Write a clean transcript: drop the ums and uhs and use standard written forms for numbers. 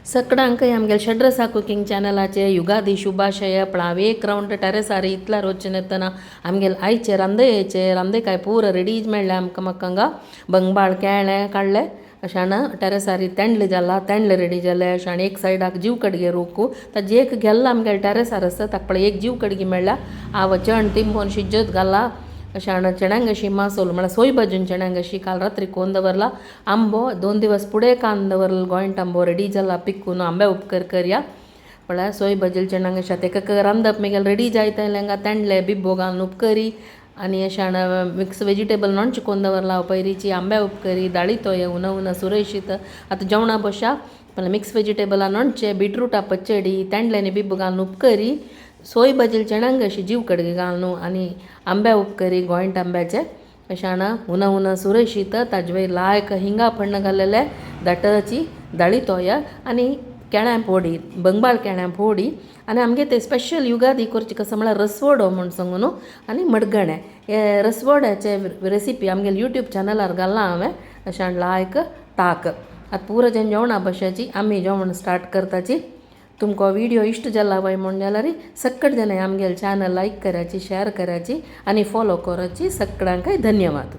सकडांकय आमगेले षड्रसा कुकिंग चॅनलाचे युगादी शुभाशय. पण हांव एक रावंड टेरेसार इतल्या रोचून येतना आमगेले आयचे रांदयेचे रांदय पूरा रेडीज मेळ्ळें आमकां. म्हाका हांगा बंगबाळ केळें काडलें अशान टेरेसार तेंडले जाला, तेंडले रेडी जाले. अशान एक सायडाक जीव कडगे रोकू ताजे एक गेल्ला आमगेले टेरेसार आसा ताका पळय एक जीव कडगी मेळ्ळ्या. हांव चण तिंबोन शिजत घाला. अशान चण्यांक अशी मासोल म्हळ्यार सोय भाजून चण्यांक अशी काल रात्री कोन्न दवरला. आंबो 2 दिवस फुडें कान दवरलो गोंयट आंबो रेडी जाला पिकून, आंब्या उपकर करया. म्हळ्यार सोय भाजून चण्यांक अशा तेका रांदप मागीर रेडी जायत आयलें. तेंडले बिब्बो घालून उपकरी आनी अशान मिक्स वेजिटेबल नोणचे कोन्न दवरला पयरीची आंब्या उपकरी दाळी तोय उना उना सुरयशीत. आतां जेवणा बशा म्हळ्यार मिक्स वेजिटेबला नोणचे बिटरूटा पचडी तेंडल्यानी बिब्बो घालून उपकरी सोय भाजील चण्यांक अशी जीव कडगे घालून आनी आंब्या उपकरी गोंयट आंब्याचे अशान उना उना सुरयशीत. ताजे वयर लायक हिंगा फण्ण घालेले दाटची दाळी तोय आनी केळ्यां पोडी बंगबाळ केळ्यां पोडी. आनी आमगे ते स्पेशल युगादी करचे कसो म्हळ्यार रसवडो म्हूण सांगू न्हू आनी मडगणें हे रसवड्याचे रेसिपी आमगेले युट्यूब चॅनलार घाल्ला हांवें. अशान लायक ताक आतां पुरो जेन्ना जेवणा बशाची आमी जेवण स्टार्ट करताची. तुमकां व्हिडियो इश्ट जाला वय म्हूण जाल्यार सक्कड जाणां आमगेले चॅनल लायक कराची, शेअर कराची आनी फॉलो कराची. सगळ्यांकय धन्यवाद.